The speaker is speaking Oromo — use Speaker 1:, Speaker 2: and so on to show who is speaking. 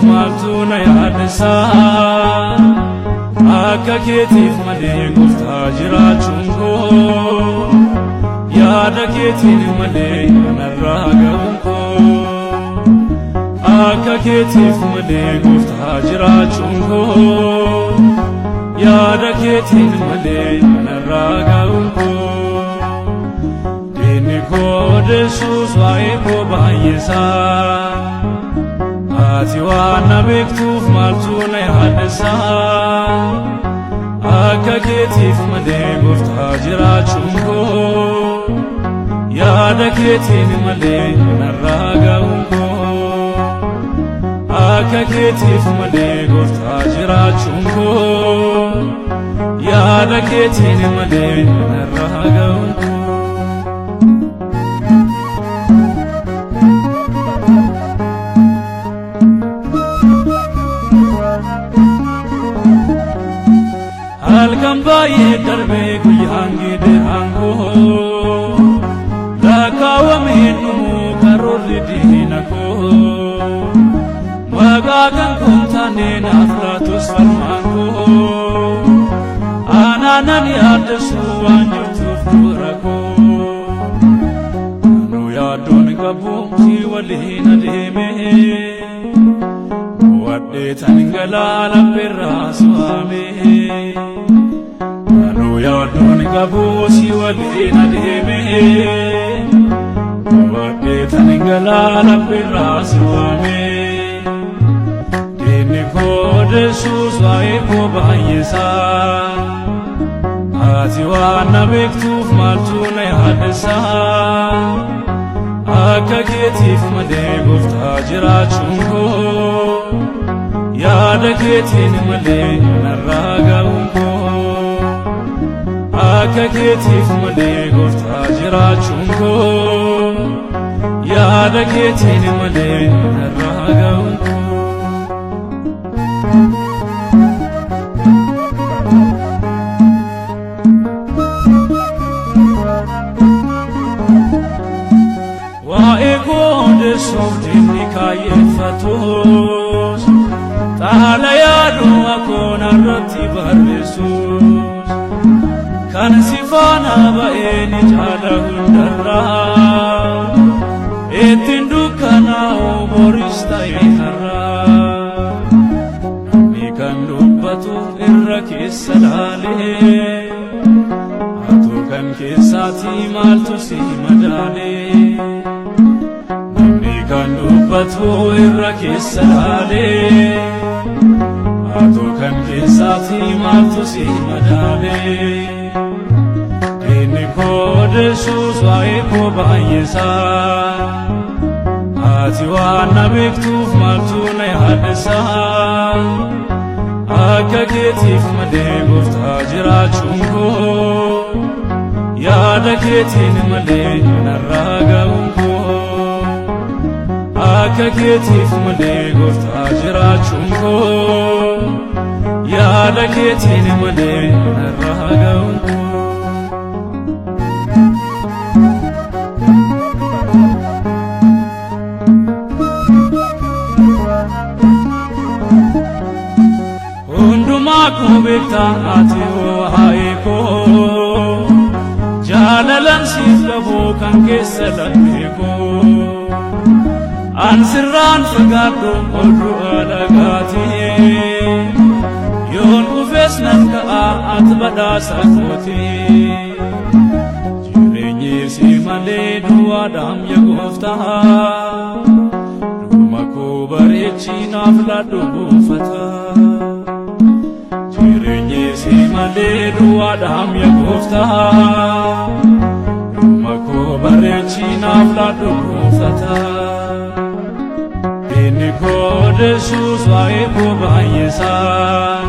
Speaker 1: maaltu na yaaddeessaa? Akka keetiif malee gooftaa jiraachuun koo, yaada keetiin malee kanarraa ga'uun koo. Akka keetiif malee gooftaa jiraachuun koo, yaada keetiin malee kanarraa ga'uun koo. Diinni koo odeessuus waa'ee koo baay'isaa. Ati waan na beektuuf maaltu na yaaddessaa? Akka keetiif malee gooftaa jiraachuun koo, yaada keetiin malee narraa ga'uun koo. Akka keetiif malee gooftaa jiraachuun koo, yaada keetiin malee narraa ga'uun koo. Halkan baay'ee darbee guyyaan gidiraan koo, lakkaawamee dhumuu karoorri diina koo. Maqaa kan kontaane naaf laatus falmaan koo, anaanan yaaddessu waan jirtuuf dura koo. Anuu yaaddoon qabu si waliin adeeme, Wadheetan galaa laphirraa su'aame. Anuu yaaddoon qabu si waliin adeeme, Wadheetan galaa laphirraa su'aame. Diinni koo odeessuus waa'ee koo baay'isaa. Ati waan na beektuuf maaltu na yaaddessaa? Akka keetiif malee gooftaa jiraachuun koo, yaada keetiin malee narraa ga'uun koo. Akka keetiif malee gooftaa jiraachuun koo, yaada keetiin malee narraa ga'uun koo. Waa'ee koo odeessuuf diinni kaayyeeffatus, xaala yaaduma koo narratti barreessus, kan si faana ba'ee ni caala hundarraa, ittiin dukkanaa'u boris ta'e har'aa. Namni kan dubbatu irra keessa laalee, atu kan keessaatii maaltu si madaalee? Namni kan dubbatu irra keessa laalee, atu kan keessaatii maaltu si madaalee? Diinni koo odeessuus waa'ee koo baay'isaa. Ati waan na beektuuf maaltu na yaaddessaa? Akka keetiif malee gooftaa jiraachuun koo, yaada keetiin malee narraa ga'uun koo. Akka keetiif malee gooftaa jiraachuun koo, yaada keetiin malee narraa ga'uun koo. Hundumaa koo beektaa ati waa'ee koo, jaalalan siif qabu kan keessa laphee koo. An sirraan fagaadhu oduu alagaati, yoon kufes nan ka'a ati badhaasa kooti. Jireenyi si malee duwwaadhaam ya gooftaa, dhuma koo bareechi naaf laadhu buufata. Jireenyi si malee duwwaadhaam ya gooftaa, dhuma koo bareechi naaf laadhu buufata. Diinni koo odeessuus waa'ee koo baay'isaa.